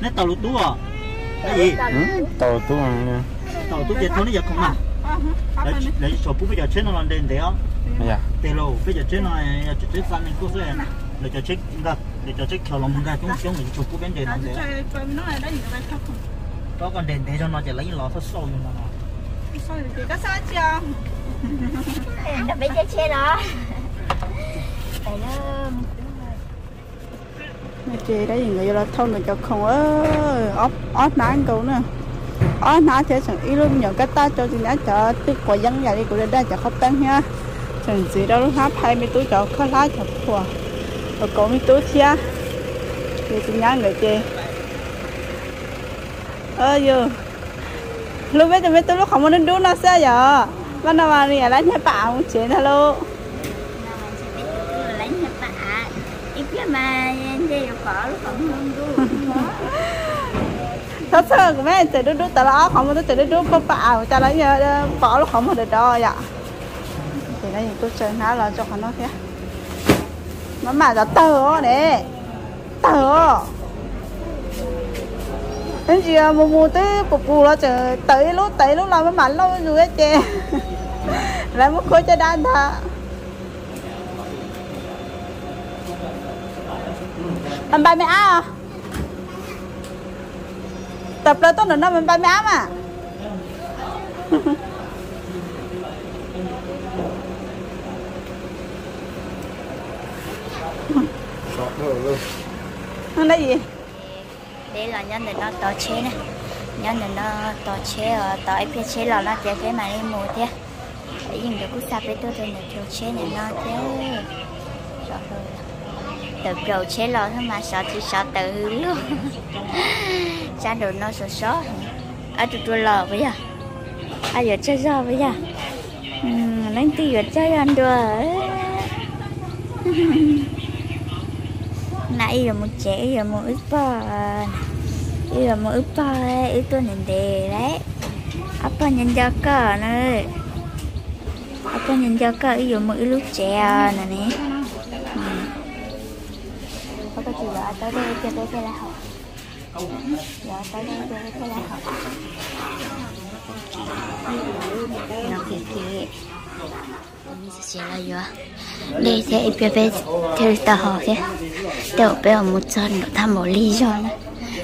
Neb tau lus tub os? Tau lus tub. Tau lus tub ces thauj neb cov khoom mas. Lawv tsis tshua pub peb cov tsheb no los nres ntev os. Tes los peb cov tsheb no yog tsheb xa neeg tuaj xwb. Lawv cov tsheb nkag, lawv cov tsheb khiav los mus nkag coob coob, lawv tsis tshua pub peb nres no ntev. Koj, koj nres ntev zog no ces lawv yeej los xauj xauj yus no. Ces dab yim nkawd yuav los thauj nkawd cov khoom, ob hnab nkaus na. Ob hnab thiab tseem ib lub me nyuam kab taj tso tsis nyab cov twb quav yeeb yam li kuv daj cov qhov teeb thiab. Tseem ntxiv rau lub hnab phais me tub cov khaub hlab cov phuam, cov kauv me tub thiab. Ces tsis nyab nkawd ces yus hlub peb tus me tub lub qhov muag dub dub no xwb yom. Vaj no mas nws yam lab niag paj av mus tsev ntag lauj. Txhob txhawj kuv me tseem dub dub tas los ob qhov muag twb tseem dub dub paj paj av ua cas los pom ob lub qhov muag dov dov yom. Ces no kuj tsaws hnab los rau qhov no thiab. Maj mam zov tawg os ne, tawg os. Ib ntsis mus mus twb pus pus los tseem tawm ib lub tawm ib lub los maj mam lauj zus ces lawv muab khuab caj dab ntag. Npais me ab, tawm plaws tuaj ntawm no mas npais me ab mas. Deb los nyob ntawm no tos tsheb na, nyob ntawm no tos tsheb os, tos ib pliag tsheb los no ces peb mam li mus thiab. Yeej nkawd kuj xa peb tuaj rau ntawm chaw tsheb ntawm no thiab. Tawm plaws tsheb los mas sov tsis sov tawm hws luaj. Sab nraum no sov sov. Ab, rua rua los puas yog? Ab, yuav tsawg zog puas yog? Leej twg yuav tsawg zog ntua? Nag ib yuav mus tsev, ib yuav mus wb pog, ib yuav mus wb pog, wb tuaj ntev ntev lawm. Ob pog nco nco koj na, ob pog nco nco koj, wb yuav mus wb lub tsev os no ne. Koj tsis yuav tau dej cia peb thiaj li haus. Yuav tau dej cia peb thiaj li haus. No kis kis. Tsis los yuav dej thiab ib pliag peb thiaj li tau haus thiab. Tej zaum peb mus txog nraum thaj npaum lig zog na,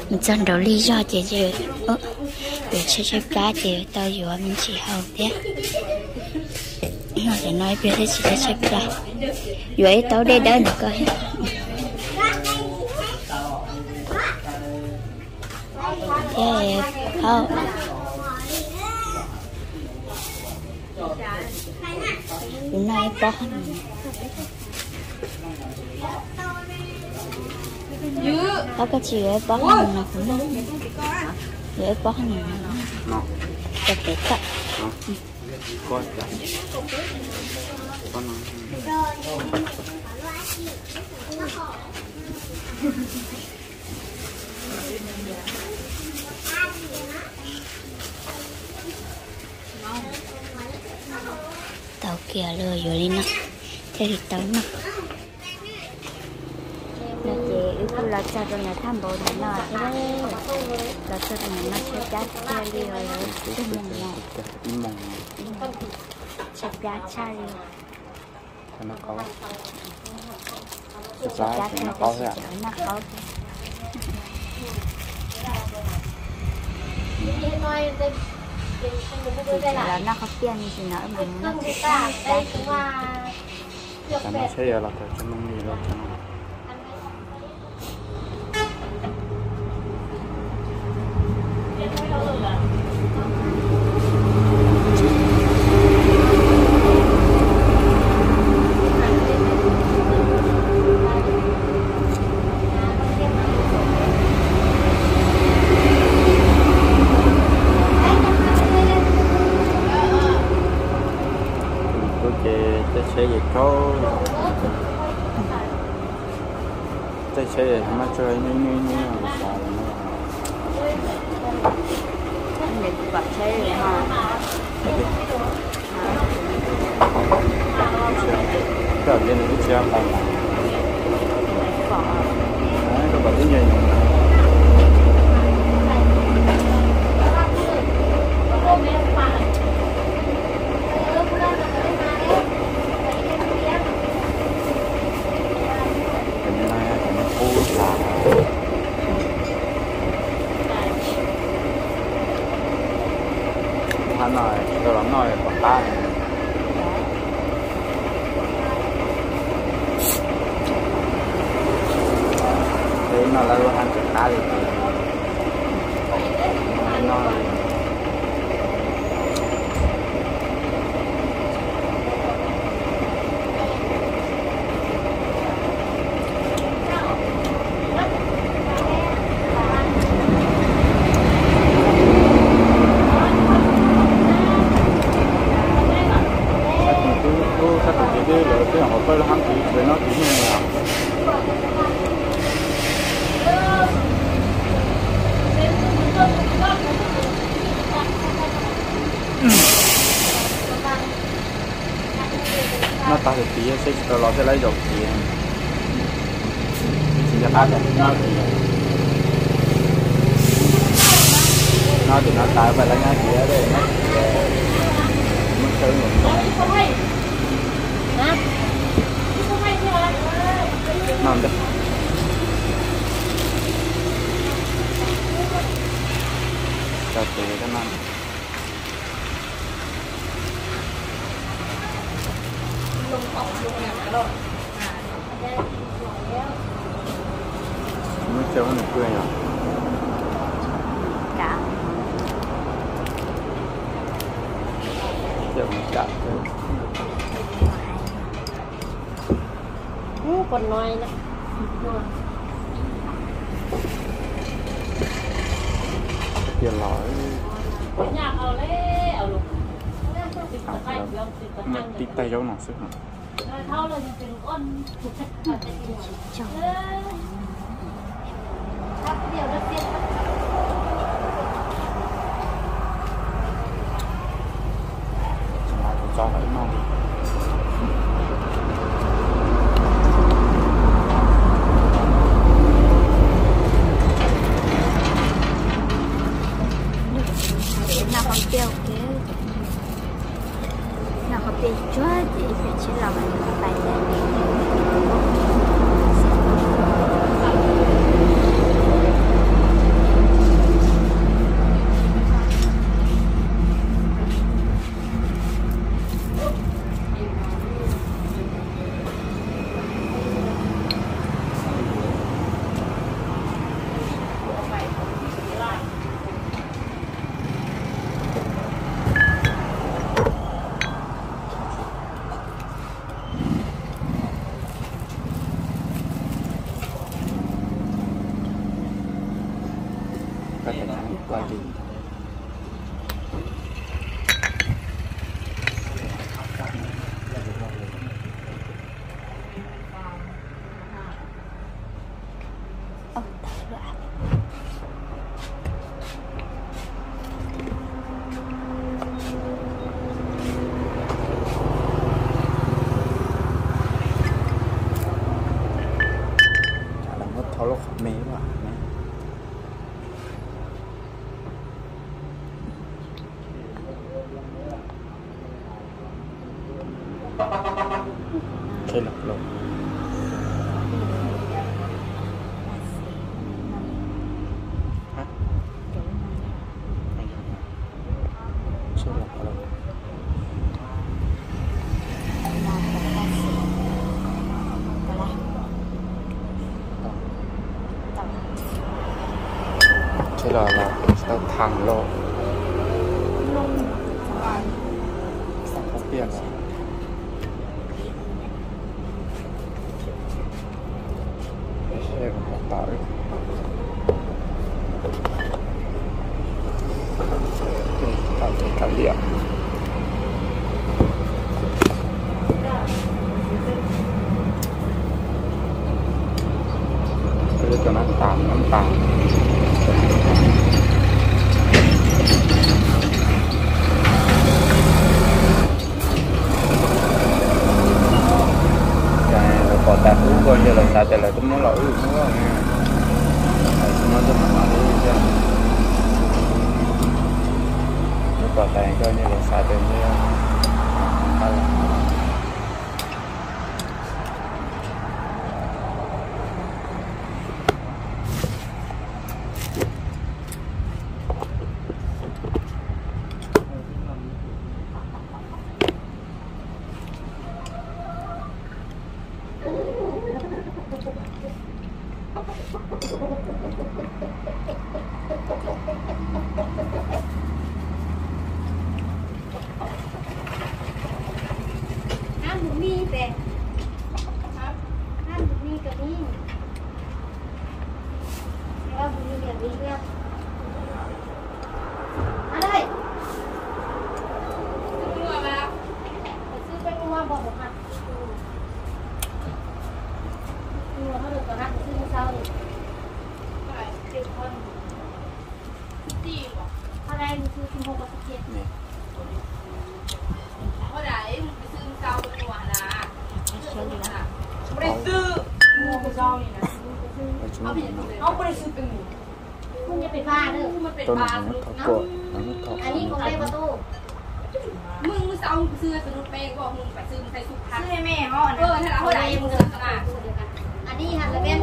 mus txog nraum lig zog ces yuav tshaib tshaib plab ces tau yuav me ntsis haus thiab. No cov no ib pliag thiab tsis tau tshaib plab. Yuav ib taub dej dawb ntawm ko thiab. Thiab, kuv noj ib pob qhob noom. Ob, koj tsis yuav ib pob qhob noom no kuv noj. Yuav ib pob qhob noom no. Cov pem toj. Tau kiag lawm, yuav li no thiaj li tau noj. No ces wb kuj los txog rau ntawm thaj npaum ntawm no thiab. Los txog rau ntawm no tshaib plab tiag li os, lawv twb mus no. Tshaib plab tshaj li. Tshaib plab tshaj li, tsis noj qaub thiab. Los noj qhov tiaj me ntsis no wb mam mus noj tshaib plab. Cov no seb yuav los tau tsis muaj li lawm. Kuv ces caij tsheb ces kaub, caij tsheb es maj tsuag ib hnub ib hnub ib hnub xav li no. Pom tsheb li ho. Koj li nws ib txhia pom. Pom. Hab no tsis tau los noj pom qab. Peb noj lawv lub hab tsis qab li ces no. Sab tus twb, sab tus twb lawv twb hauv pawg lub hab tiv pem no tiv niag os. Noj tag lawm tiag seb tsis tau los thiaj lawv zaum tiag. Tsis nco qab tias noj tiag. Noj tias noj tas pais lawv nyob tiag, noj tiag muab chaw los noj ntej. Tso ces koj noj. Muab chaw muab nws pw yom. Chaw mus kam. Tias los, tib tais zaub no xwb. Noj qhov pia tsuag ces ib pliag tsheb los pais thiab. Muab thau lub qhov me. Ces los los tsis tau thas los. Xav pub piaj los. Tau ces tau liam. Peb cov nab tas nab tas. Cas lawv pom tas ub ko yog lawv xav tias lawv twb muab los wb muab. Nyob rau qhov no thiab, nej pom tias koj nej yuav xav tias nej qab los. Hab mus mij pem, hab mus mij kom mij, hab mus mij kom mij. Hab, xwb peb muaj npog hauv qab, muaj hauv qab xwb muaj sau. Rau no thov koj, no thov koj. Ann, ib mus qab vaj tu. Mej xwb, mej xwb, xwb mej ho na. Ann, ib hab lawv peb,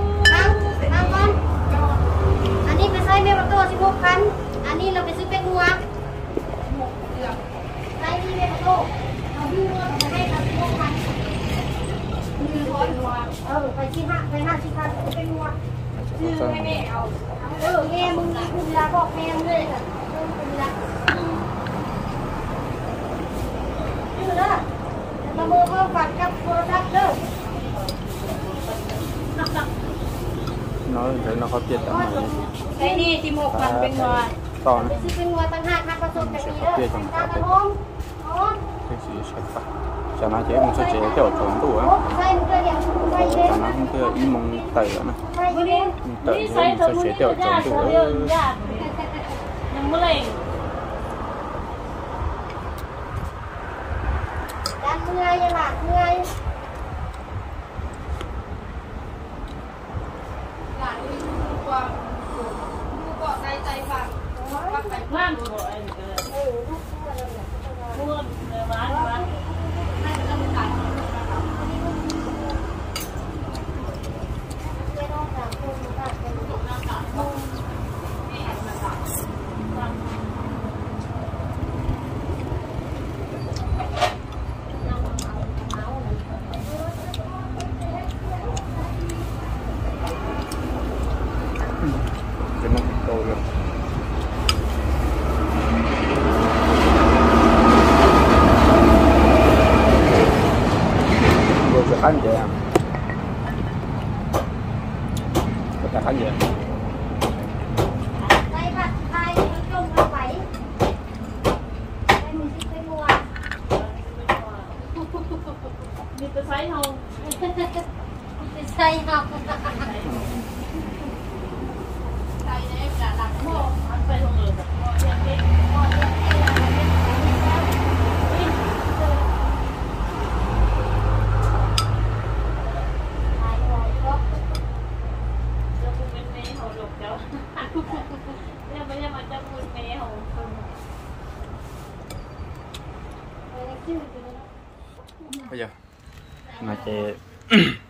ann, ib peb saib mej vaj tu xwb muaj qab, ann, ib los peb xwb peb muaj. Saib mej vaj tu, peb xwb peb muaj. No ntawd no qhov tiaj tam no, toj na, tsis qhov tiaj cov no toj. Tam sim saib paj, tam no ces wb mus txog tsev tej zaum tsaus ntuj. Tam no twb ib moos tawm lawm na, moos tawm ces wb mus txog tsev tej zaum tsaus ntuj. Ces no kuj tau yog. Nkaus tsis qab nce, tsis qab nce. Yog no ces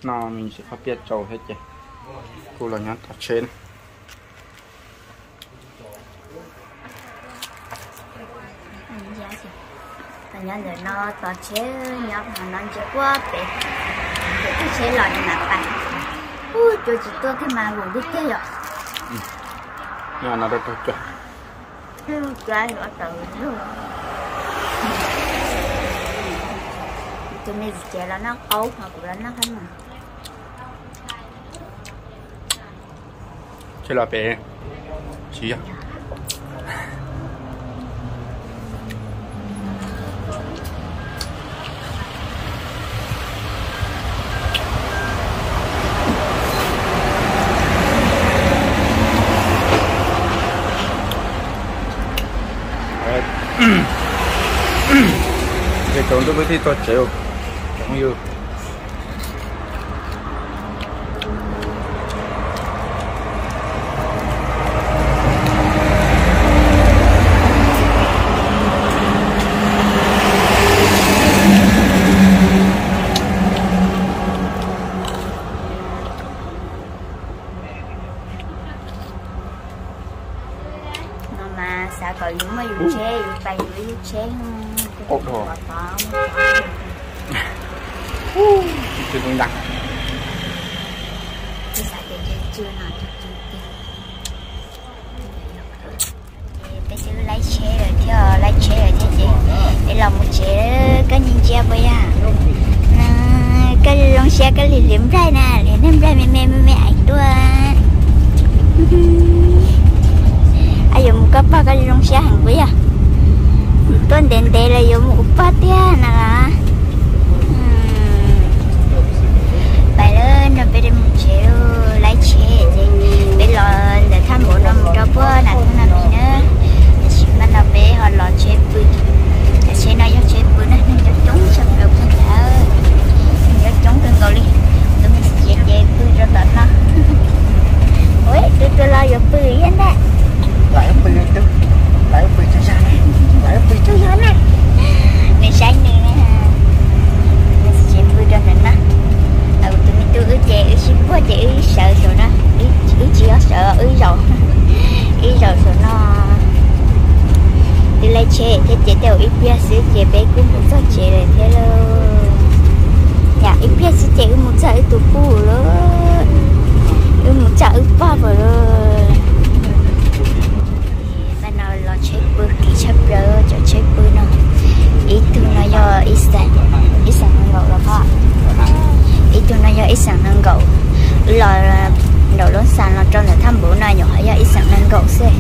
no me ntsis qhov piaj tsaus thiab ces kuj los nyob tom tsheb na. Nyob ntawm no tom tsheb, nyob no ntsia puag pem, pem tug tsheb los li mas pas. Ub, cua tsis tuaj kiag mas vum ntiag tiag yom. Nyob no rau tog cua. Cua yuav tawm lug. Tus me txiv tsev los noj qaub, ho kuv los noj qab no. Tsheb los pem tsis yog. Ces tsaus ntuj peb thiaj txog tsev, cov phooj ywg. Kom yus muaj yus tsheb, yus pais yus ib lub tsheb. Ua dog. Tsis tau ntag. Peb twb laib tsheb lawm thiab, laib tsheb lawm thiab ces peb los mus tsev. Koj ntsia ntsia puas yog? Koj zoo siab koj li liam nplaig na, liam nej nplaig me me me me ais tuaj. Yuav mus koj pog koj zoo siab heev puas yog? Tuaj ntev ntev los yuav mus ua pog tiag na los. Pais lawm no peb mus tsev, laib tsheb ces peb los ntawm thaj npaum no mus rau puag nram thaj no pis na. Tam sim no peb ho los tsheb pw, cov tsheb no yog tsheb pw na, neeg coob coob tshaj plaws puag ntawd, neeg coob coob kawg nkaus li. Tus me txiv ces pw rau tom no. Ua tus tus los yuav pw thiab ntag. Nws saib nws, nws tsis pw rau ntawm no. Tus me tub wb ces wb sib puag ces wb sawv saum no, wb tsis yog sawv, wb zaum, wb zaum saum no. Twb laib tsheb thiab ces tej zaum ib pliag xwb ces peb kuj mus txog tsev lawm thiab lauj. Yam ib pliag xwb ces wb mus txog wb tus pog lawm, wb mus txog wb pog lawm. Zaum no los tsheb pw kim tshaj plaws, cov tsheb pw no. Ib tug no yog ib xeem, ib xeem nees nkaum los pom. Ib tug no yog ib xeem nees nkaum. Wb los nraum lub xas los rau ntawm thaj npaum no nyuam qhuav yog ib xeem nees nkaum xwb.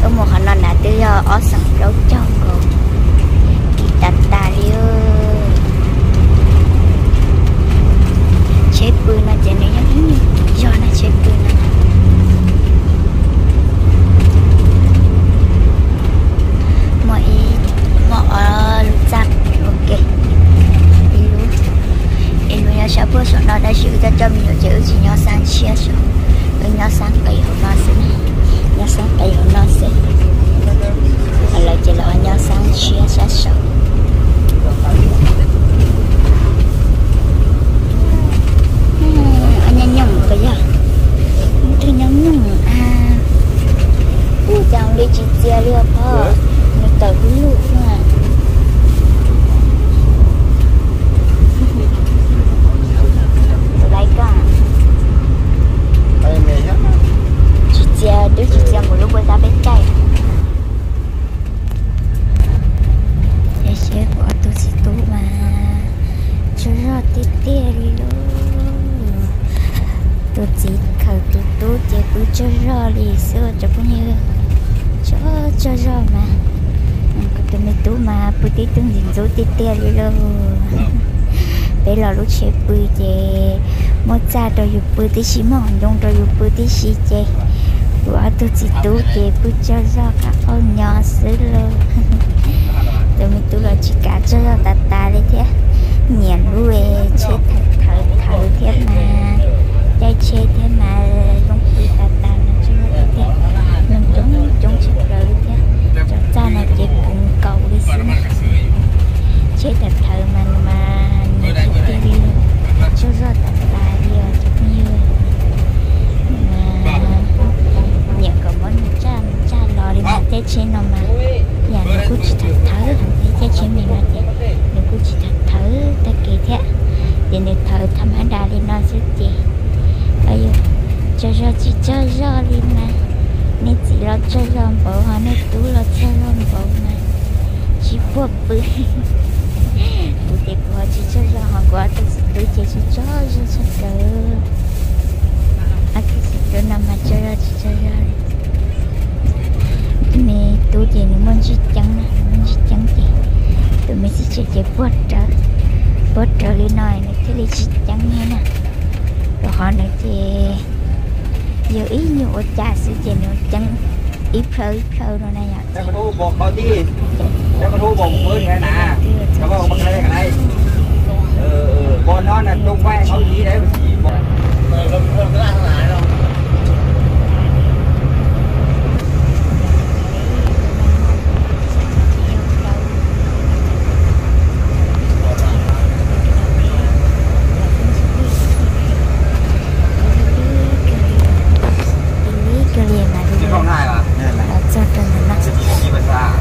Wb mus qhov no nrad twb yog ob xeem plaub caug nkaus. Kim tas tas li. Tsheb pw no ces nws yog ib nyuag zog na, tsheb pw no. Muaj ib, muaj ob lub txaj ua ke, ib lub, ib lub nyob sab puag saum no tab sis wb coj coj me nyuam ces wb tsis nyob xab ntshiab saud, wb nyob xab qis hauv no xwb, nyob xab qis hauv no xwb. Lawv ces lawv nyob xab ntshiab sab saud. Nyob nyoos puas yog? Ib tug nyob nyoos a. Ub, cas li tsis txias li os pog, nws tawm lug lug xwb. Laiv koj. Tsis txias, twb tsis txias npaum lub puag ta peb caij. Seb kuv ob tug txiv tub mas tsaug zog tiag tiag li lauj. Tus txiv khaws tus tub ces pw tsaug zog li xwb cov phooj ywg. Tsaug, tsaug zog mas. Kuv tus me tub mas pw tib tug ntxim ntxub tiag tiag li lauj. Peb los lub tsheb pw ces muaj txaj rau yus pw tib si, muaj qhov ncoo rau yus pw tib si ces kuv ob tug txiv tub ces pw tsaug zog qab qaug nyo xwb lauj. Tus me tub los tsis kav tsaug zog tas tas li thiab, nyiam lub tsheb thawv thawv thiab mas, caij tsheb thiab mas zoo pw tas tas no tsaug zog tiag tiag. Neeg coob coob tshaj plaws li thiab, cov txaj no ces puv nkaus li xwb na. Tsheb thawv thawv mas nws mas nyiam tiag tiag li, tsaug zog tas tas li os cov phooj ywg. Nyiam kom muab nws tsa, nws tsa los li mas caij tsheb no mas, yam nws kuj tsis thawv thawv, caij tsheb me no ces nws kuj tsis thawv thawv tag kev thiab, ces nws thawv tham mab das li no xwb ces, tsaug zog tsis tsaug zog li mas, nej txiv los tsaug zog npaum ho nej tub los tsaug zog npaum mas, tsis puag pw. Kuv ces kuv ho tsis tsaug zog ho kuv ob tug txiv tub ces tsaug zog tshaj plaws. Ob tug txiv tub no mas tsaug zog tsis tsaug zog li. Tus me tub ces nws muaj ntsij ceeb na, nws muaj ntsij ceeb ces tus me txiv tsev ces puag rawv, puag rawv li no nws thiaj li tsis ceeb li na. Rau qhov nws ces yog ib nyuag ua cas xwb ces nws ceeb ib plhaw ib plhaw no na yom. Lig kawg li mas los txog rau ntawm no.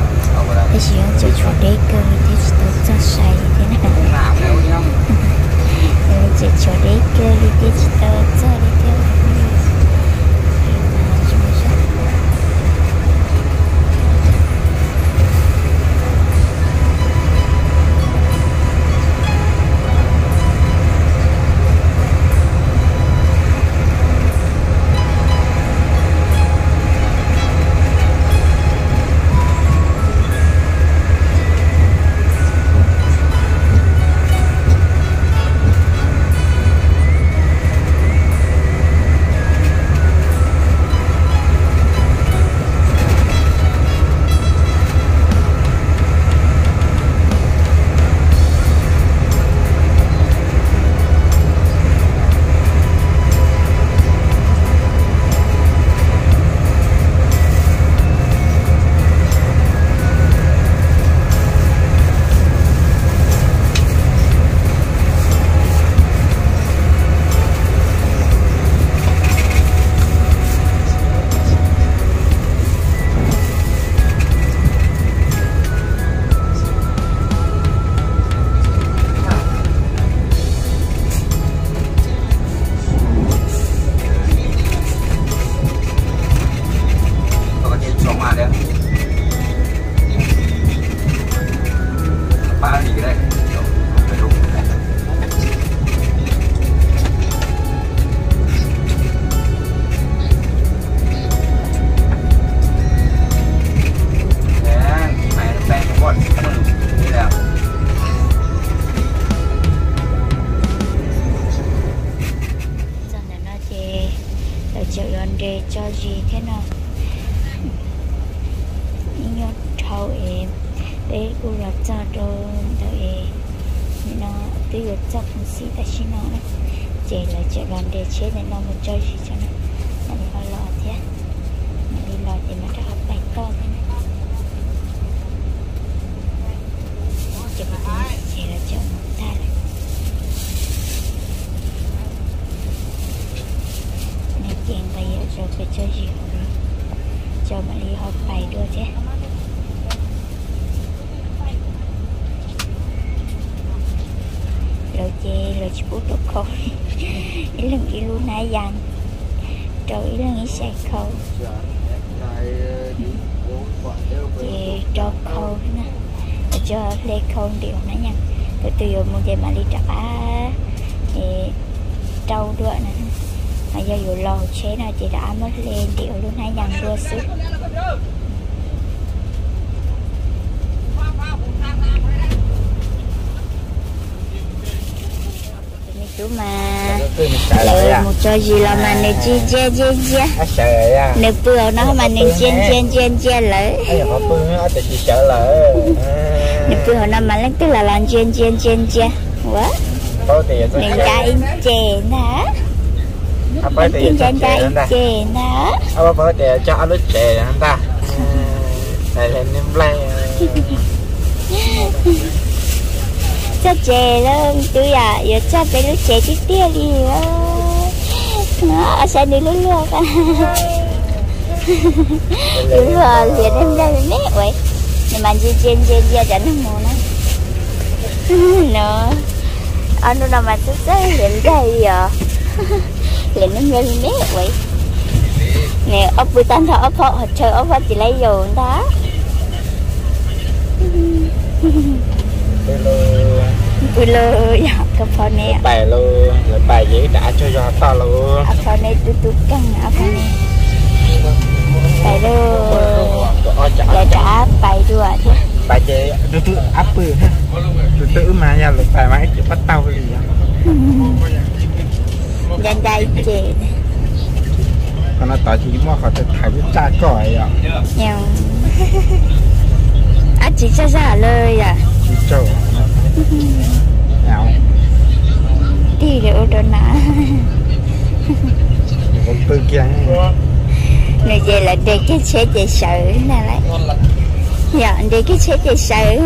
Tseem los nres tso zis thiab no. Ib nyuag dhau es peb kuj los txog rau ntawm es nim no twb yuav txog Phoos Xib tam sim no na, ces lawv tseem los nres tsheb ntawm no mus tso zis tso na. Mam li ho los thiab, mam li los ces mam rov qab pais toj thiab na. Ces kuv tus niam ces lawv tseem mus tag lawm. Nws ces nqis rau pem tso zis hauv no, tso mam li ho pais dua thiab. Lawv ces lawv tsis pub rau khau, ib leeg ib lub hnab yas, rau ib leeg ib sai khau. Ces rau khau na, lawv tsis hle khau ntim hauv hnab yas. Thaum twg yuav mus ces mam li rov qab rau dua na. Ho yog yuav los hauv tsheb no ces rov qab muab hle ntim hauv lub hnab yas dua xwb. Me tub mas lawv mus tso zis los mas nws ntsia ntsia ntsia ntsia. Nws pw hauv no mas nws ntsia ntsia ntsia ntsia lawv. Nws pw hauv no mas leej twg los los ntsia ntsia ntsia ntsia. Ua, nws ncaj ib ce ntag. Leej twg ncaj ncaj ib ce ntag. Txog tsev lawm me tub yom, yuav txog peb lub tsev tiag tiag li. Saib nws lub luag, lub luag hlias neeg nplej me me ua, nws mas ntsia ntsia ntsia ntsia cov neeg mus na. No, ob hnub no mas txawj txawj hlias nplej li os. Hlias neeg nplej me me ua. Nws ob pw tag nrho ob phob qhov chaw ob phob tsis laib yaus ntag. Pw lauj, yog koj phob ne. Pais lauj, lawv pais ces wb rov qab tsaug zog toj lauj. Ob phob ne tub tub keeg ob phob ne. Pais lauj, lawv rov qab pais dua thiab. Pais ces tus twg ab pw, tus twg wb mas yog lawv pais mas ib ce pab tau li. Ncaj ncaj ib ce. Qhov no tod tsis muaj qhov thaiv thaiv lub tsaj koj yom. Ab tsis tsaj zaj lawm yom. Tsis tsaug. Tig li ua rau na. Pw kiag. Nws ces lawv nres kiag tsheb ces sawv ntag lauj. Yom, nres kiag tsheb ces sawv.